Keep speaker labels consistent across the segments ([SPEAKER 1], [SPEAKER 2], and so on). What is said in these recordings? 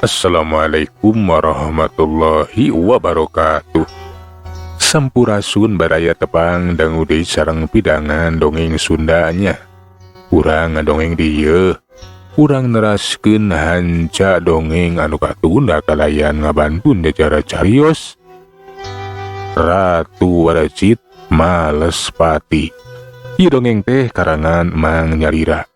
[SPEAKER 1] Assalamualaikum warahmatullahi wabarakatuh. Sampurasun baraya, tepang dangu deui sareng pidangan dongeng Sundanya. Urang ngadongeng dieu, urang neraskeun hanca dongeng anu katunda kalayan ngabantun jacara carios Ratu Warajit Males Pati. Ieu dongeng teh karangan Mang Nyalira.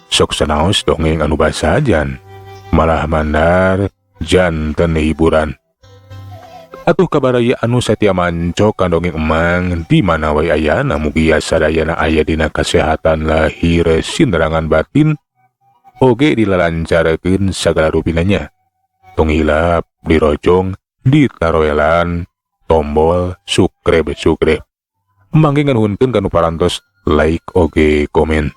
[SPEAKER 1] Sok sanaos dongeng anu basajan, malah mandar janten hiburan. Atuh kabaraya anu satia mancok ka dongeng Emang di mana wae ayana, mugia sadayana aya dina kasehatan lahir sinderangan batin oge dilalancarkeun sagala rupinanya. Tong hilap dirojong, ditaroelan tombol subscribe subscribe. Mangge nganuhunkeun kanu parantos like oge komen.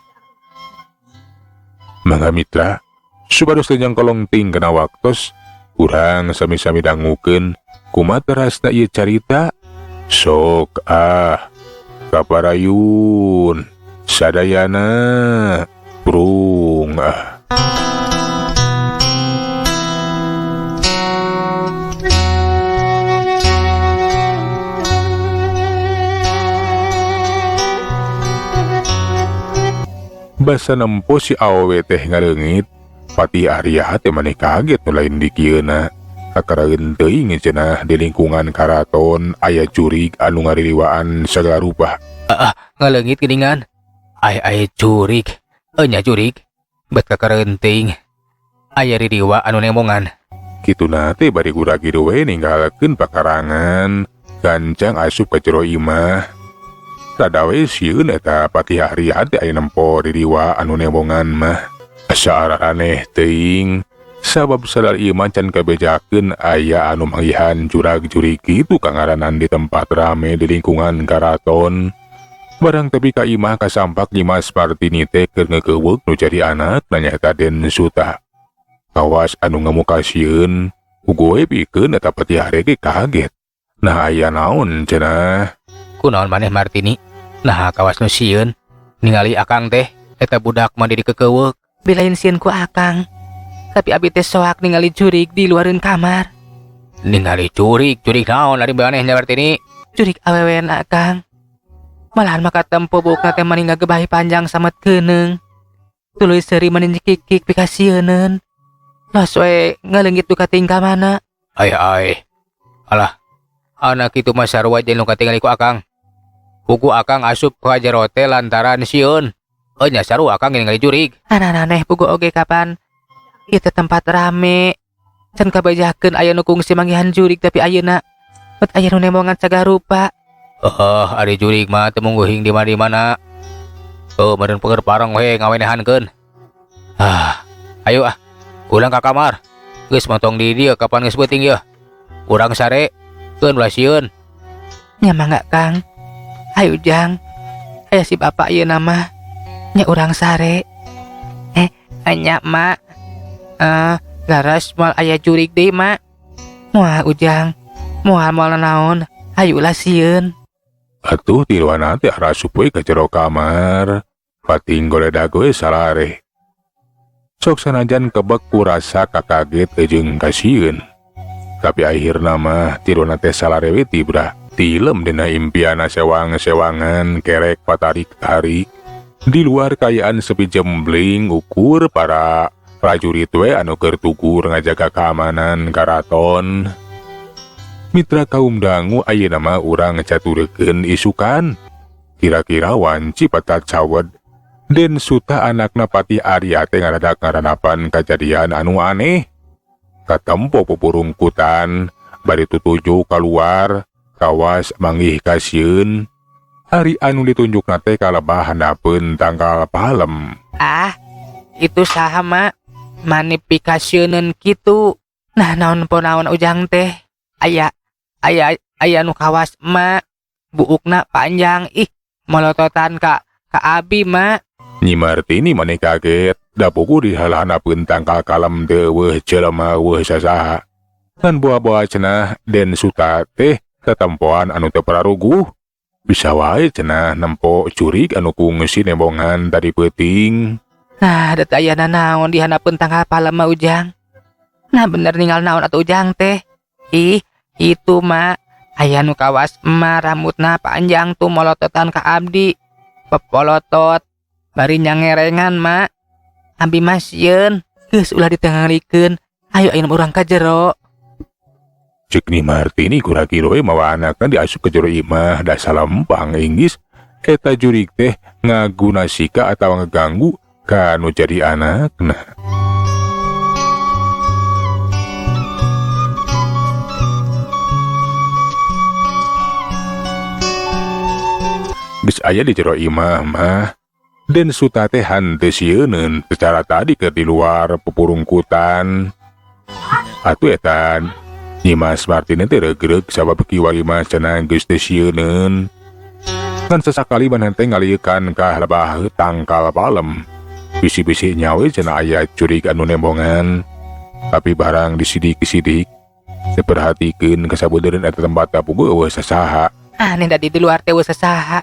[SPEAKER 1] Mangga mitra, supados teu nyangkolong kana waktos, urang sami-sami dangukeun kumaha terasna ieu carita. Sok ah, kaparayun sadayana, prung ah. Basa nempo si awewe teh ngaleungit, Patih Arya teh maneh kaget nu lain dikieuna. Kakaraeun teuing cenah di lingkungan karaton aya jurig anu ngaririwaan sagala rupa.
[SPEAKER 2] Ah, ngaleungit geuningan. Ay ay jurig. Enya jurig. Bet kakaraeun teuing. Aya ririwa anu nembongan.
[SPEAKER 1] Kituna teh bari gura-giru we ninggalkeun pakarangan, gancang asup ka jero imah. Rada we sieun eta Patih Arya teh aya nempo ririwa anu nembongan mah. Asa araraneh teuing, sabab sadar ieu mah can kabejakeun aya anu manggihan jurag-jurig kitu kangaranan di tempat rame di lingkungan karaton. Barang tepi ka imah kasampak Nyimas Martini teh keur ngeukeweuk nu jadi anak nyaeta Den Suta. Kawas anu ngamuka sieun, puguh we pikeun eta Patih Arya ge kaget. Nah, aya naon cenah?
[SPEAKER 2] Kunaon maneh, Martini? Nah, kawas nu sieun. Ningali akang teh eta budak mah di kekeuweuk. Bilain sieun ku akang. Tapi abi teh soak ningali jurig di luareun kamar. Ningali jurig, jurig naon ari maneh nya, Martini? Jurig awewena, Kang. Malahan maka tempo buukna teh mani ngagebahi panjang samet keuneung. Tuluy seuri mani nyekikik pikasieuneun. Los we ngaleungit duka tingkah mana. Ay ay. Alah, anak itu mah sarua jeung nu katingali ku akang. Puguh akang asup ka jero teh lantaran sieun. Enya sarua akang ningali jurig. Aneh puguh oge kapan. Ieu tempat rame. Can kabejakeun aya nu kungsi manggihan jurig, tapi ayeuna bet aya nu nembongan sagarupa. Oh, ari jurig mah teu mungguhing di mana-mana. Oh, meureun peueur pareng we ngawenehankeun. Ah, ayo ah. Urang ka kamar. Geus montong di dieu kapan geus peuting yeuh. Urang sare, keun ulah sieun. Nya mangga, Kang. Ayo, Jang. Aya si bapak ieu nama. Nya urang sare. Eh, nya, Mak. Eh, laras moal aya jurig deui, Mak? Moal, Ujang. Moal moal naon. Ayo ulah sieun.
[SPEAKER 1] Atuh tiluana teh arasup we ka jero kamar. Pating goledag we salare. Sok sanajan kebek ku rasa kakaget jeung kasieun. Tapi akhirna mah tiluana teh salare we tibra. Tilem dina impiana sewang-sewangan kerek patarik-tarik. Di luar kaayaan sepi jembling, ukur para prajurit we anu keur tugur ngajaga keamanan karaton. Mitra kaum dangu, ayeuna mah urang caturekeun isukan. Kira-kira wanci patat cawed. Den Suta anakna Patih Arya teh ngaradak ngaranapan kajadian anu aneh. Katempo pupurungkutan bari tutuju keluar, kawas manggih kasieun. Ari anu ditunjukna teh kalebah handapeun tangkal palem.
[SPEAKER 2] Ah, itu saha, Mak? Mani pikasieuneun kitu. Nah, naon po naon Ujang teh? Aya aya aya nu kawas, Mak. Buukna panjang, ih, molototan ka abi, Mak.
[SPEAKER 1] Nyi Martini maneh kaget, da puguh di hanapeun tangkal kalem teu euweuh jelema, euweuh sasaha. Ngan boa-boa cenah Den Suta teh tetempoan anu teu pararuguh. Bisa wae cenah nempo jurig anu kungsi nembongan tadi peuting.
[SPEAKER 2] Nah, da teu aya nanaon di handapeun tangkal palem mah, Ujang. Nah bener ninggal naon atuh Ujang teh. Ih, itu mak aya nu kawas emak rambutna panjang tuh molototan ka abdi. Pepolotot bari nyangerengan mak. Abi mah sieun, geus ulah ditengalikeun. Ayo ayeuna urang ka jero.
[SPEAKER 1] Cek Nyi Martini kura-kira we mawa anakna diasup ke jero imah da salempang inggis eta jurig teh ngagunasika atawa ngeganggu ka nu jadi anakna. Geus aya di jero imah mah Den Suta teh henteu sieuneun secara tadi keur di luar pupurungkutan. Atuh eta Nyimas Martini teh regreg sabab kiwari mah cenah geus teu sieuneun. Ngan sesakali maneh teh ngaliekan ka lebah tangkal palem. Bisi-bisi nyawe cenah aya jurig anu nembongan. Tapi barang disidik-sidik diperhatikeun kasabeudeureuan eta tempat puguh eueuh sasaha.
[SPEAKER 2] Aneh da di luar teh eueuh sasaha.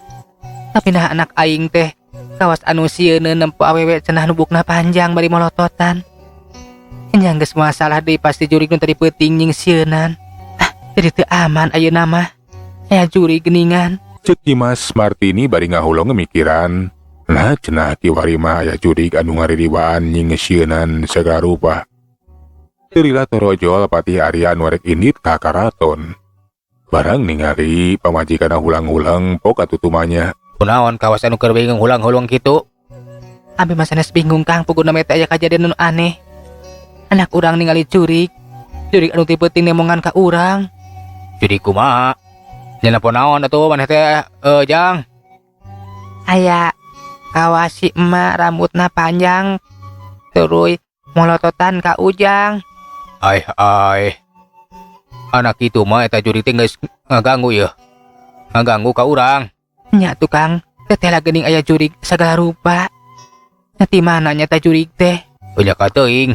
[SPEAKER 2] Tapi nah anak aing teh kawas anu sieuneun nempo awewe cenah nu bukna panjang bari molototan. Nya geus masalah deui pasti jurig nu tadi peuting nying sieunan. Ah, jadi teu aman ayeuna mah. Aya jurig geuningan.
[SPEAKER 1] Cek Nyimas Martini bari ngahuleng mikiran. Nah cenah kiwari mah aya jurig anu ngaririwaan nying sieunan sagala rupa. Teu lila torojol Patih Arya anu rek indit ka karaton. Barang ningali pamajikanna hulang-hulang pok atuh tumanya.
[SPEAKER 2] Kunaon kawas anu keur bingung hulang-hulung kitu? Abi mah sanes bingung Kang, puguna mah teh aya kajadian nu aneh. Anak urang ningali jurig, jurig anu ti peuting nemongan ka urang.
[SPEAKER 3] Jurig kumaha? Nya nempo naon atuh maneh teh Jang?
[SPEAKER 2] Aya kawas si emak rambutna panjang tuluy molototan ka Ujang.
[SPEAKER 3] Ai ai. Anak kitu mah eta jurig teh geus ngaganggu yeuh. Ngaganggu ka urang.
[SPEAKER 2] Nya tuh Kang, teteh lah geuning aya jurig sagala rupa. Nya ti mana nya ta jurig teh?
[SPEAKER 3] Nya ka teuing.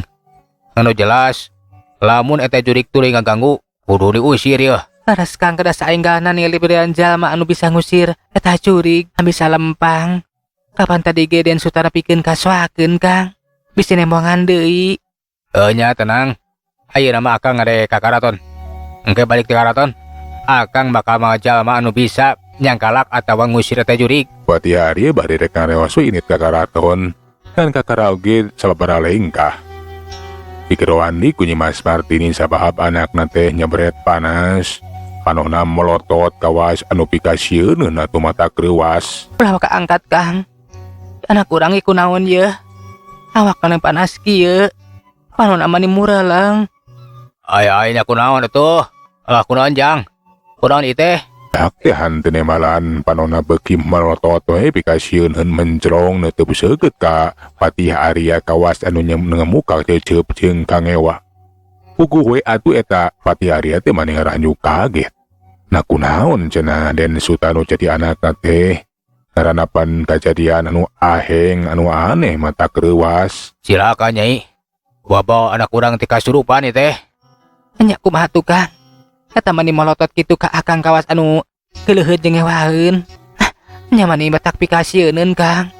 [SPEAKER 3] Anu jelas, lamun eta jurig tuluy ngaganggu, kudu diusir yeuh.
[SPEAKER 2] Leres Kang kada saenggalna ningali berian jalma anu bisa ngusir eta jurig, bisa lempang. Kapan tadi ge Den Sutara pikeun kasoakeun Kang? Bisi nembongan deui.
[SPEAKER 3] Nya tenang. Ayeuna mah akang ngarek ka karaton. Engke balik ti karaton, akang bakal mawa jalma anu bisa nyangkalak atawa ngusir eta jurig.
[SPEAKER 1] Patih Arya bari rek ngareos we init ka karaton. Kan ka karaoge sababaraha lengkah. Dikeroan di ku Nyimas Martini sabahab anakna teh nyebret panas. Panona molotot kawas anu pikasieun atuh mata kreuwas.
[SPEAKER 2] Ulah kaangkat Kang. Anak urang ieu kunaon yeuh? Awak kana panas kieu. Panona mah mureleng.
[SPEAKER 3] Ai ai nya kunaon atuh? Alah kunaon Jang? Kunaon ieu teh?
[SPEAKER 1] Dak teh hanteu nemalan panona beuki molotot we pikasieun mencrong neuteub seukeut ka Patih Arya kawas anu ngemuka ceuceup jeung kangewa. Puguh we atuh eta Patih Arya teh mani ngaranjuk kaget. Nah kunaon cenah Den Suta nu jadi anakna teh? Ngaranapan kajadian anu aheng anu aneh mata kreuwas.
[SPEAKER 3] Cilaka Nyai. Wabah anak urang teh kasurupan ieu teh.
[SPEAKER 2] Nya kumaha tuh Kang? Eta mani molotot kitu ka akang kawas anu keleuheut jeung ngewaeun. Ah, nya mani batak pikasieuneun Kang.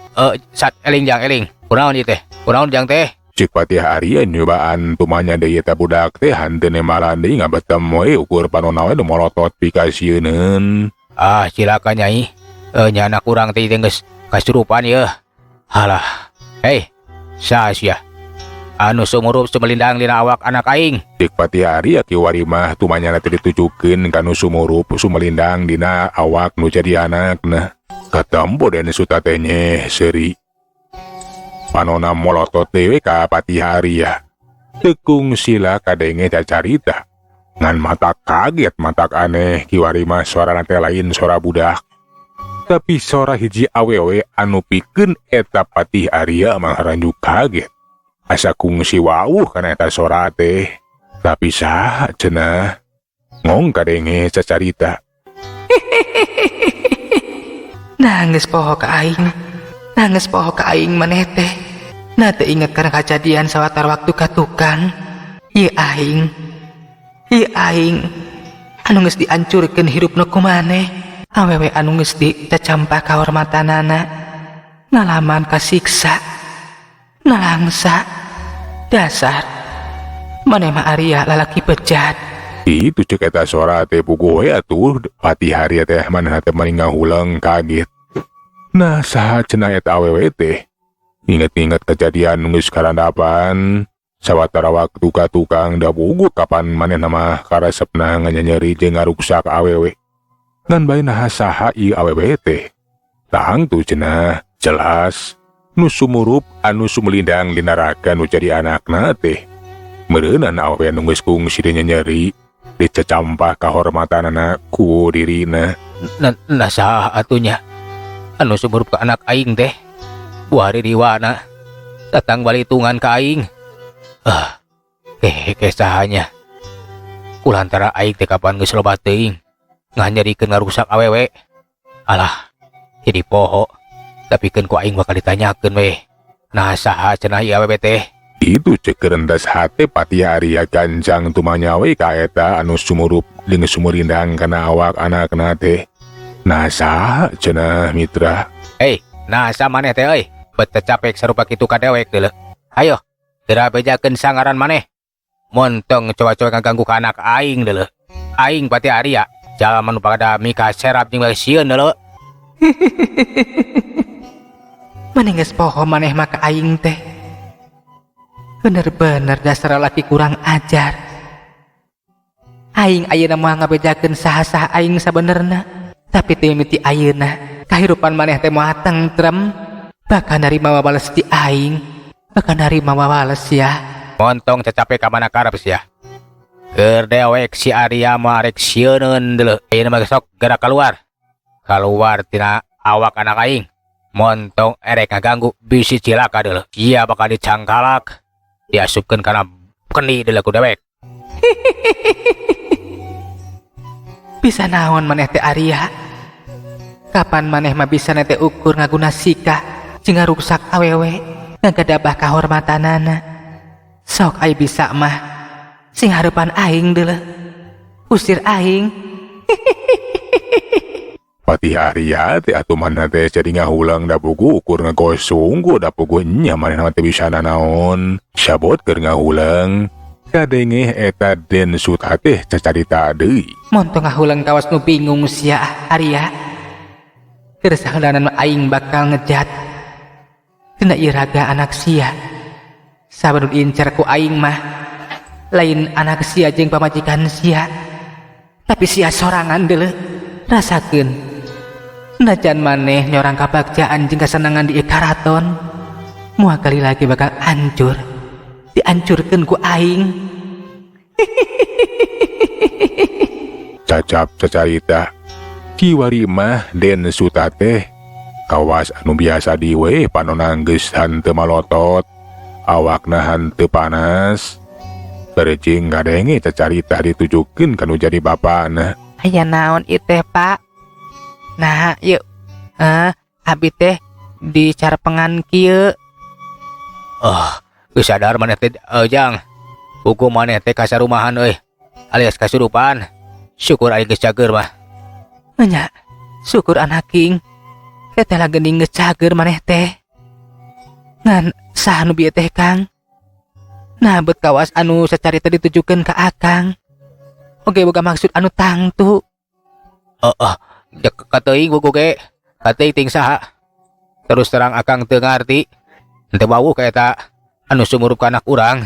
[SPEAKER 3] Sat eling Jang eling. Kunaon ieu teh? Kunaon Jang teh?
[SPEAKER 1] Cek Patih Arya nyobaan tumanya deui eta budak teh hanteu nemalan deui ngabetem we ukur panona we nu molotot pikasieuneun.
[SPEAKER 3] Ah, cilaka Nyai. Nya anak urang teh geus kasurupan yeuh. Halah. Hei, saha sia? Anu sumurup sumelindang dina awak anak aing.
[SPEAKER 1] Cek Patih Arya kiwari mah tumanya teh ditujukeun ka nu sumurup sumelindang dina awak nu jadi anakna. Katempo Den Suta teh nyeh seuri. Panona molotot deui ka Patih Arya. Tekung sila kadenge cacarita. Ngan mata kaget matak aneh kiwari mah suarana teh lain suara budak. Tapi sora hiji awewe anu pikeun eta Patih Arya mah haranjuk kaget. Asa kungsi wawuh kana eta sora teh. Tapi saha cenah? Ngong kadenge cacarita.
[SPEAKER 2] Nah geus poho ka aing. Nah geus poho ka aing maneh teh. Nah teu inget kana kajadian sawatara waktu ka tukang. Ieu aing. Ieu aing anu geus diancurkeun hirupna ku maneh. Awewe anu geus dicacampa kahormatanana. Ngalaman kasiksa. Nalangsa. Dasar. Maneh mah Arya lalaki bejat.
[SPEAKER 1] Itu cek eta sora teh puguh we atuh Patih Arya teh manehna teh mani ngahuleng kaget. Nah saha cenah eta awewe teh? Inget-inget kejadian geus karandapan sawatara waktu ka tukang da puguh kapan manehna mah karesepna nganyanyeri jeung ngaruksak awewe. Ngan bae naha saha ieu awewe teh? Tangtu cenah jelas nu sumurup anu sumelindang dina raga nu jadi anakna teh. Meureunan awewe nu geus kungsi nyeri dicecampah kahormatanana ku dirina.
[SPEAKER 3] Nah saha atuh nya anu sumurup ka anak aing teh? Buah ririwana datang balitungan ka aing. Ah, ke saha nya? Kulantara aing teh kapan geus loba teuing nganyerikeun ngarusak awewe. Alah, jadi poho. Tapi keun ku aing bakal ditanyakeun weh. Nah saha cenah ieu awewe teh?
[SPEAKER 1] Itu cek rendas hate Patih Arya gancang tumanya we ka eta anu sumurup jeung sumurindang kana awak anakna teh. Nah saha cenah mitra?
[SPEAKER 3] Hei, nah saha maneh teh euy? Bet capek sarupa kitu ka dewek deuleu. Hayo, geura bejakeun sangaran maneh. Montong coba-coba ngaganggu ka anak aing deuleu. Aing Patih Arya, jalma nu pada mikaserap jeung sieun deuleu.
[SPEAKER 2] Maneh geus poho maneh mah ka aing teh. Bener-bener dasar laki kurang ajar. Aing ayeuna moal ngabejakeun saha-saha aing sabenerna. Tapi teu mimiti ayeuna kahirupan maneh teh moal tentrem. Bakal narima wawales ti aing. Bakal narima wawales ya.
[SPEAKER 3] Montong cacape ka mana karep sia. Keur dewek si Arya mah arek sieuneun deuleu. Ayeuna mah sok gerak keluar. Keluar tina awak anak aing. Montong erek ngaganggu bisi cilaka deuleu. Sia bakal dicangkalak. Diasupkeun kana kendi deuleu ku dewek.
[SPEAKER 2] Bisa naon maneh teh Arya? Kapan maneh mah bisa teh ukur ngaguna sikah jeung ngaruksak awewe ngagadabah kahormatanana. Sok ai bisa mah sing hareupan aing deuleu. Usir aing.
[SPEAKER 1] Patih Arya teh atuh manehna teh jadi ngahulang da puguh ukur ngagosung da puguh nya manehna teh bisa nanaon. Sabot keur ngahulang kadenge eta Den Suta teh cacarita deui.
[SPEAKER 2] Montong ngahulang kawas nu bingung sia Arya. Keur saheulanan mah aing bakal ngejat dina ieu raga anak sia. Saban nu diincar ku aing mah lain anak sia jeung pamajikan sia, tapi sia sorangan deuleu. Rasakeun najan maneh nyorang kabagjaan jeung kasenangan di karaton, moal kali lagi bakal hancur, dihancurkeun ku aing.
[SPEAKER 1] Cacap cacarita kiwari mah Den Suta teh kawas anu biasa diwe panona geus hanteu malotot, awakna hanteu panas. Terjing kadenge cacarita ditujukeun kanu jadi bapana.
[SPEAKER 2] Aya naon ieu teh, Pak? Nah, yuk. Abi teh dicarpengan kieu.
[SPEAKER 3] Oh, geus sadar maneh teh, Jang. Buku maneh teh kasarumahan euy, alias kasurupan. Syukur aing geus cager mah.
[SPEAKER 2] Nya, syukur anaking. Teteh lah geuning geus cager maneh teh. Ngan saha nu bieu teh, Kang? Nah, bet kawas anu sacarita ditujukeun ka Akang. Oge boga maksud anu tangtu.
[SPEAKER 3] Heeh, kateuing buku ge. Kateuing ting saha. Terus terang Akang teu ngarti. Henteu wawuh ka eta anu sumurup ka anak urang.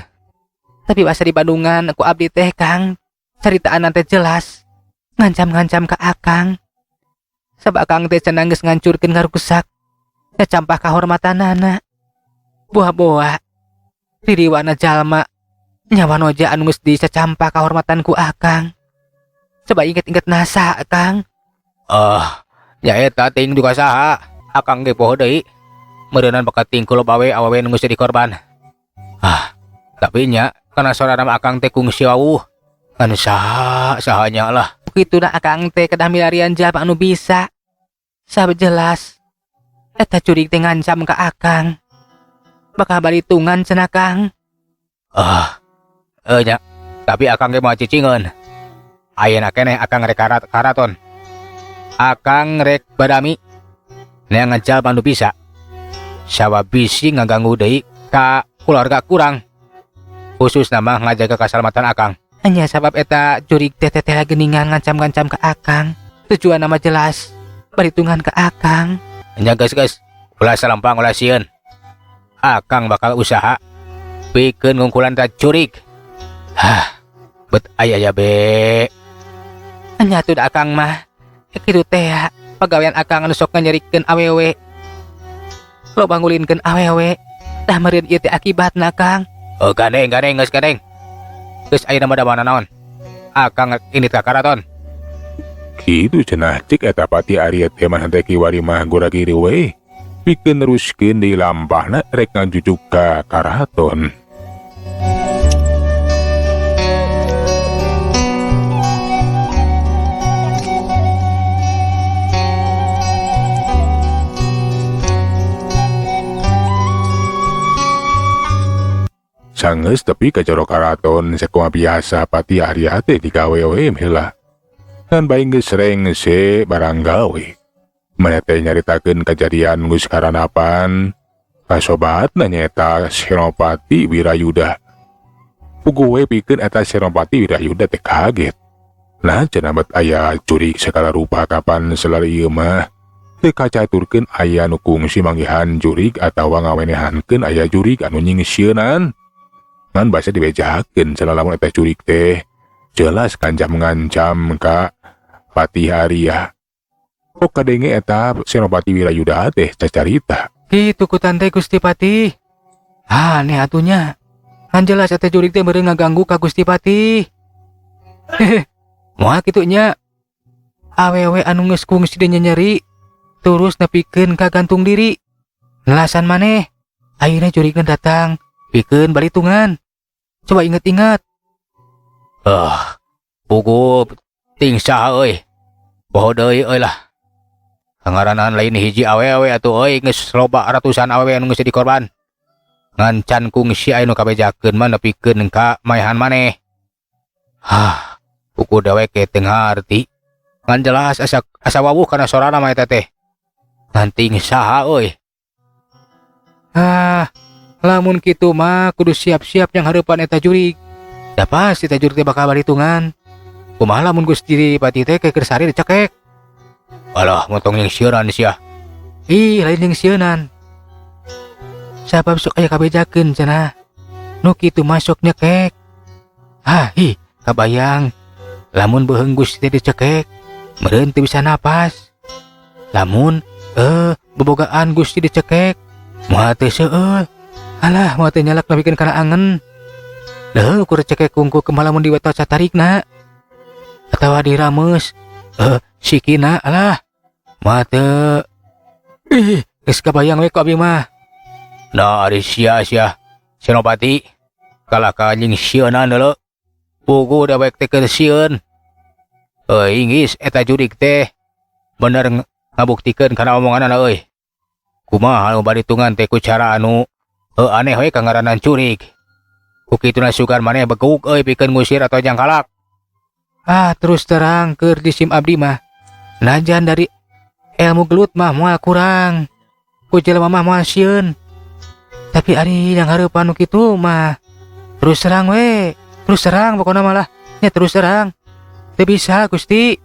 [SPEAKER 2] Tapi basa di Bandungan ku abdi teh, Kang. Caritaan teh jelas. Ngancam-ngancam ka Akang. Sabab Akang teh cenah geus ngancurkeun ngarusak. Ngacampah kahormatanana. Buah-buah. Ririwana jalma nyawa noja anu geus dicacampah kahormatan ku Akang. Coba inget-inget nasa, Kang.
[SPEAKER 3] Ya eta ting juga saha. Akang ge poho deui. Meureunnan bakal tingkul bawe awewe nu geus jadi korban. Ah, tapi nya kana sorana mah Akang teh kungsi wawuh. Kan saha sahanya lah.
[SPEAKER 2] Kituna Akang teh kedah milarian jalma anu bisa. Sabab jelas eta curig teh ngancam ka Akang. Bakal balitungan cenah, Kang.
[SPEAKER 3] Ah, nya, tapi Akang ge moal cicingeun. Ayeuna keneh Akang rek karaton. Akang rek badami neangan jalma nu bisa. Sabab bisi ngaganggu deui ka keluarga kurang. Khususna mah ngajaga kasalamatan akang.
[SPEAKER 2] Hanya sabab eta jurig teh teh geningan ngancam-ngancam ke akang. Tujuan nama jelas, perhitungan ke akang.
[SPEAKER 3] Nya geus geus, ulah salempang ulah sieun. Akang bakal usaha pikeun ngungkulan eta jurig. Hah, bet aya ya be.
[SPEAKER 2] Nya atuh da akang mah. Kitu teh ya, pagawean akang anu sok nganyerikeun awewe. Loba ngulinkeun awewe. Dah meureun ieu teh akibatna Kang.
[SPEAKER 3] Oh, gandeng gandeng geus gandeng. Geus ayeuna mah da mana naon? Akang ini ka karaton.
[SPEAKER 1] Kitu cenah cek eta Pati Arya teh mah teh kiwari mah gura-giri we. Pikeun neruskeun deui lampahna rek ngajujuk ka karaton. Sanggeus tepi ka jero karaton sakumaha biasa Pati Arya teh digawe we heula. Ngan bae geus rengse barang gawe. Maneh teh nyaritakeun kajadian geus karanapan ka sobatna nyaeta Senopati Wirayuda. Puguh we pikeun eta Senopati Wirayuda teh kaget. Nah cenah bet aya jurig sagala rupa kapan salari ieu mah teu kacaturkeun aya nu kungsi manggihan jurig atawa ngawenehankeun aya jurig anu nyingsieunan. Ngan basa dibejakeun cenah lamun eta jurig teh jelas kancam ngancam ka Patih Arya. Kok kadenge eta Senopati Wirayuda teh cacarita.
[SPEAKER 2] Kitu ku tante Gusti Patih. Aneh atunya. Ngan jelas eta jurig teh meureun ngaganggu ka Gusti Patih. Hehe. Moal kitu nya. Awewe anu geus kungsi deui nyeri terus nepikeun ka gantung diri. Nelasan maneh. Ayeuna jurigna datang pikeun balitungan. Coba inget-inget.
[SPEAKER 3] Puguh ting saha euy. Poho deui euy lah. Ngaranan lain hiji awewe atuh euy geus loba ratusan awewe anu geus jadi korban. Ngan can kungsi aya nu kabejakeun mah nepikeun ka maehan maneh. Hah, puguh dewek ge teu ngarti. Ngan jelas asa wawuh kana sorana mah eta teh. Ngan ting saha euy.
[SPEAKER 2] Ah, lamun kitu mah kudu siap-siap yang hareupan eta jurig. Da pasti eta jurig teh bakal balitungan. Kumaha lamun Gusti Patih teh keur sare dicekek.
[SPEAKER 3] Alah, motong yang sieunan sia.
[SPEAKER 2] Ih, lain yang sieunan. Sabab sok aya kabejakeun cenah. Nu kitu mah sok nyekek. Hah, ih, kabayang. Lamun beuheung Gusti teh dicekek, meureun teu bisa napas. Lamun bobogaan Gusti dicekek, moal teu seueul. Alah, moal teu nyalak nepikeun kana angen. Leuh, ukur cekek kungku kumaha lamun diwetot satarikna. Atawa dirameus, sikina, alah. Moal teu. Ih, geus kabayang we ku abi mah.
[SPEAKER 3] Nah, ari sia sia. Senopati kalah ka anjing sieunan deuleu. Puguh dewek teh keur sieun. Euy, geus eta jurig teh bener ngabuktikeun kana omonganana euy. Kumaha anu balitungan teh ku cara anu aneh we ka ngaranan curig. Ku kituna sugan maneh beguk euy pikeun ngusir atau jangkalak.
[SPEAKER 2] Ah, terus terang keur disim abdi mah. Najan dari ilmu gelut mah moal kurang. Ku jelema mah moal sieun. Tapi ari yang hareupan nu kitu mah terus terang we, terus terang pokona malah nya terus terang. Teu bisa Gusti.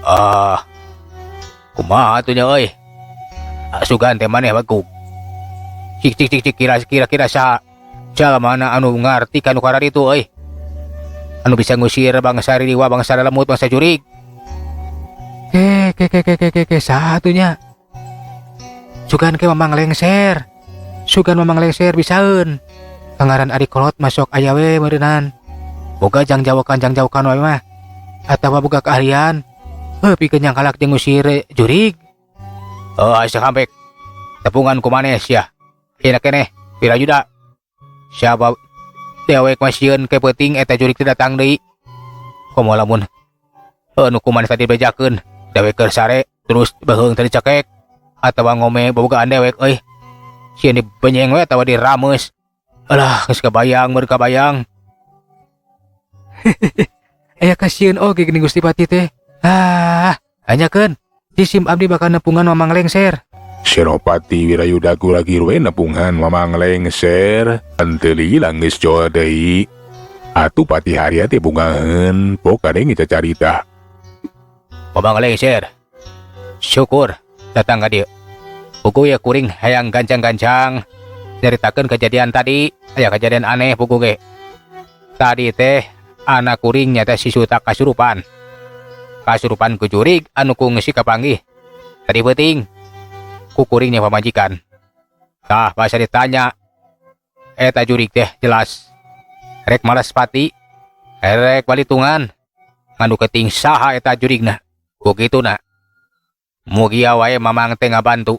[SPEAKER 3] Ah, kumaha atuh nya euy? Asugan teh maneh baguk. Cik cik cik cik kira-kira saha jalmana anu ngarti kanu kararitu euy. Anu bisa ngusir bangsa ririwa, bangsa lemut, bangsa jurig.
[SPEAKER 2] Ke ke ke ke ke ke ke saha atuh nya? Sugan ke mamang lengser. Sugan mamang lengser bisaeun. Pangaran ari kolot masuk aya we meureunan. Boga jang jawakan jang jaukan wae mah. Atawa boga keahlian. Heuh pikeun yang kalak jeung ngusir jurig.
[SPEAKER 3] Oh, asa kampek. Tepungan ku maneh sia. Hina keneh, Wirayuda. Siapa dewek mah sieun ke peuting eta jurig teh datang deui. Komo lamun nu ku maneh tadi bejakeun, dewek keur sare terus beuheung teh dicekek atawa ngome bobogaan dewek euy. Sieun dibenyeng we atawa dirameus. Alah, geus kabayang meur kabayang.
[SPEAKER 2] Aya kasieun oge geuning Gusti Patih teh. Ah, hanyakeun. Jisim abdi bakal nepungan mamang lengser.
[SPEAKER 1] Senopati Wirayuda Guragir we nepungan Mamang Lengser henteu lila geus jol deui. Atuh Patih Arya teh bungaheun pok kadenge cacarita.
[SPEAKER 3] Mamang Lengser, syukur datang ka dieu. Puguh ya kuring hayang gancang-gancang nyaritakeun kejadian tadi, aya kejadian aneh puguh ge. Tadi teh anak kuring nyata si Suta kasurupan. Kasurupan ku jurig anu kungsi kapanggih. Tadi peuting ku kuringnya pamajikan. Tah bahasa ditanya eta jurig teh jelas rek malas pati, rek balitungan, nganu keting saha eta jurigna. Begitu na. Mugia wae Mamang teh ngabantu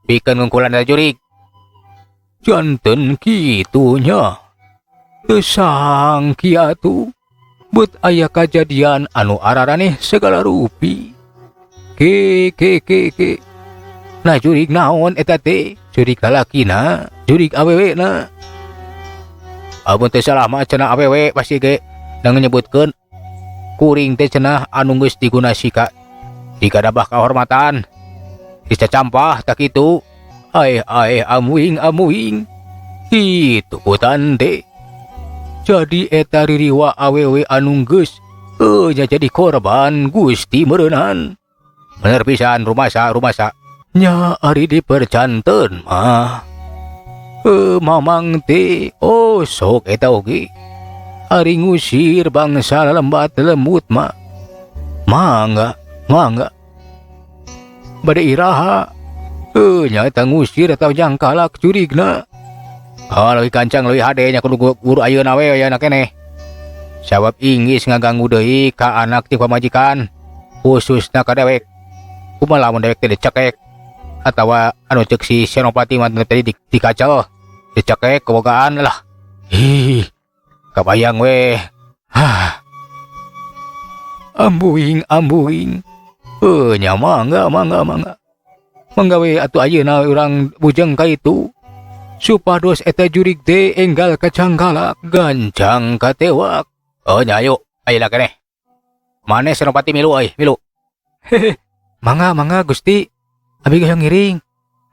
[SPEAKER 3] pikeun ngungkulan eta jurig. Janten kitu nya. Teu sangki atuh bet aya kajadian anu araraneh segala rupi. Ke ke ke ke. Nah, jurig naon eta teh? Jurig lalakina, jurig awewe na. Amun teu salah mah cenah awewe pasti ge da nyebutkeun kuring teh cenah anu geus diguna sika digadabah kehormatan dicacampah tak kitu. Aeh aeh, amuing amuing kitu kutan teh. Jadi eta ririwa awewe anu geus nya jadi korban Gusti meureunan. Bener pisan, rumasa rumasa nya ari dipercanten mah. Mamang teh oh sok eta oge ari ngusir bangsa lembat lembut mah. Mangga mangga, bade iraha nya eta ngusir atau jangkalak curigna? Oh, leuwih gancang leuwih hade nya kudu guru ayeuna we ayeuna keneh. Sabab inggis ngaganggu deui ka anak ti pamajikan, khususna ka dewek. Kumaha lamun dewek teh dicekek atawa anu ceuk si Senopati mah tadi dikacel, dicekek kebogaan lah. Ih, kabayang we. Hah. Ambuing ambuing. Nya mangga mangga mangga. Mangga we atuh ayeuna urang bujeng ka itu. Supados eta jurig teh enggal kacangkalak gancang katewak. Oh nya ayo, ayeuna keneh. Maneh Senopati milu euy, milu. Hehe. Mangga mangga Gusti. Abi ge ngiring.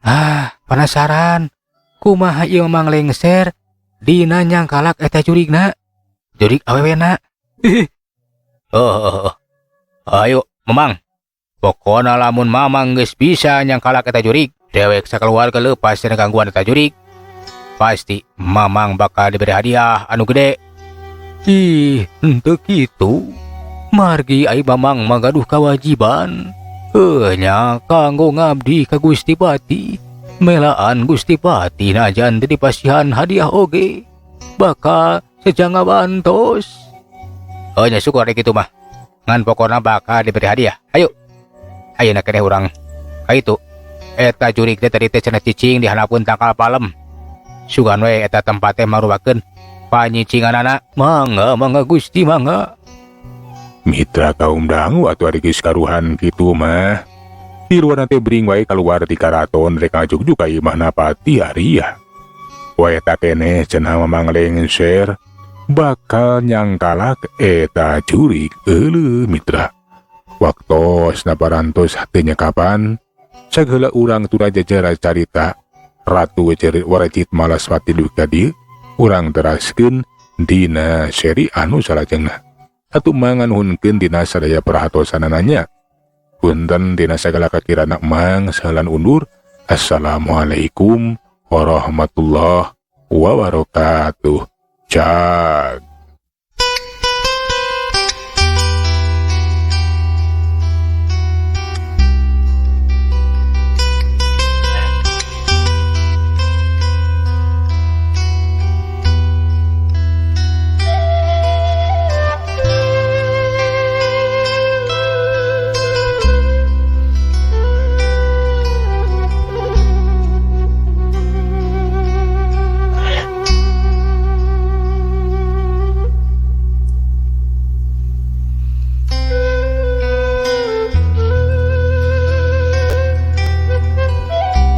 [SPEAKER 3] Ah, penasaran. Kumaha ieu Mamang Lengser dina nyangkalak eta jurigna? Jurig awewena. Oh, oh, oh. Ayo, Mamang. Pokona lamun Mamang geus bisa nyangkalak eta jurig, dewek sakeluarga lepas tina gangguan eta jurig. Pasti Mamang bakal diberi hadiah anu gede. Ih, henteu kitu. Margi ai Mamang mah gaduh kewajiban. Heuh nya kanggo ngabdi ka Gusti Pati. Melaan Gusti Pati najan teu dipasihan hadiah oge. Bakal seja ngabantos. Oh nya syukur deh kitu mah. Ngan pokona bakal diberi hadiah. Ayo. Ayeuna keneh urang ka itu. Eta jurig teh tadi teh cenah cicing di handapeun tangkal palem. Sugan we eta tempat teh marupakeun panyicinganana. Mangga mangga Gusti, mangga.
[SPEAKER 1] Mitra kaum dangu, atuh ari geus karuhan kitu mah. Tiruan teh bring wae kaluar ti karaton rek ngajugjug ka imahna Pati Arya. Wae eta keneh cenah Mamang Lengser bakal nyangkalak eta jurig. Euleuh mitra. Waktos parantos teu kapan sagala urang tuna jajara carita Ratu Warajit Malaspati dugi ka dieu urang teraskeun dina seri anu salajengna. Atuh manganuhunkeun dina sadaya perhatosanana nya. Punten dina sagala kakirana, Mang salan undur. Assalamualaikum warahmatullahi wabarakatuh. Cag.